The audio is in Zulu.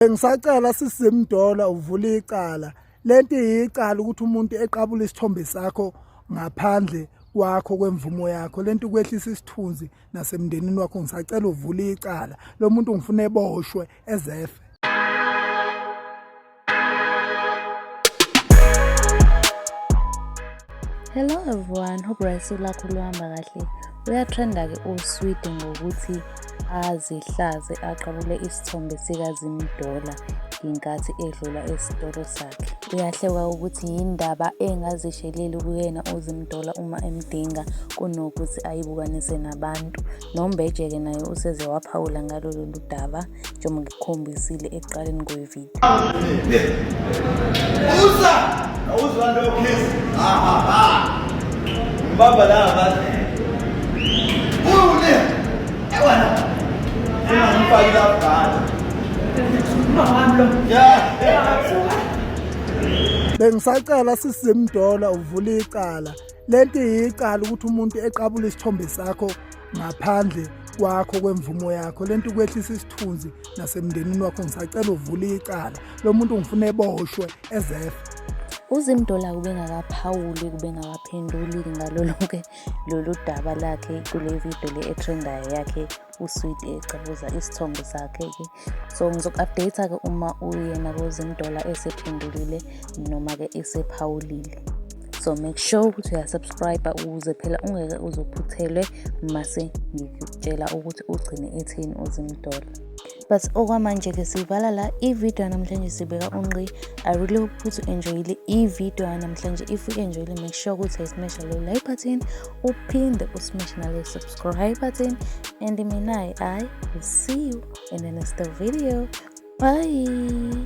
Bengisacela sisiZimdola uvule icala. Lento iyicala ukuthi umuntu eqabula isithombe sakho ngaphandle kwakho kwemvumo yakho. Lento ikwehlisa isithunzi nasemndenini wakho. Ngisacela uvule icala. Lo muntu ngifuna eboshwe ezefe. Hello everyone, hope right lakho luhamba kahle. Uyatrenda-ke uSwidi ngokuthi azihlaze aqabule isithombe sikaZimdola ngenkathi edlula esitolo sakhe. Uyahlekwa ukuthi yindaba engazisheleli kuyena uZimdola uma emdinga kunokuthi ayibukanise nabantu. NoMbeje-ke naye useze waphawula ngalo lolu daba njengoba ngikukhombisile ekuqaleni kwevidiyo. Usa! Awuzwa nto kiss. Ha ha ha. Ngibamba la ngathi. Ule. Ewana. Funa ngifake la bhata. Mama lo. Yeah. Bengisacela sisiZimdola uvule icala. Lento iyicala ukuthi umuntu eqabula isithombe sakho ngaphandle kwakho kwemvumo yakho. Lento ikwehlisa isithunzi nasemndenini wakho. Ngisacela uvule icala. Lo muntu ngifuna eboshwe ezefe. UZimdola ubengakaphawuli kubengakaphenduli ngalo lonke lolu daba lakhe kule video le etrendayo yakhe uSweet ecabuza isithombe sakhe-ke. So ngizoku-update-ke uma uyena kuZimdola esephendulile noma-ke esephawulile. So make sure ukuthi uyasubscribe ukuze phela ungeke uzophuthelwe mase ngikutshela ukuthi ugcine etheni uZimdola. But okwamanje-ke sivala la i-video yanamhlanje, sibeka unqi. I really hope ukuthi u-enjoyile i-video yanamhlanje. If u-enjoyile, make sure ukuthi uyasmasha lo like button, uphinde usmash nalo subscribe button, and mina I will see you in the next video. Bye.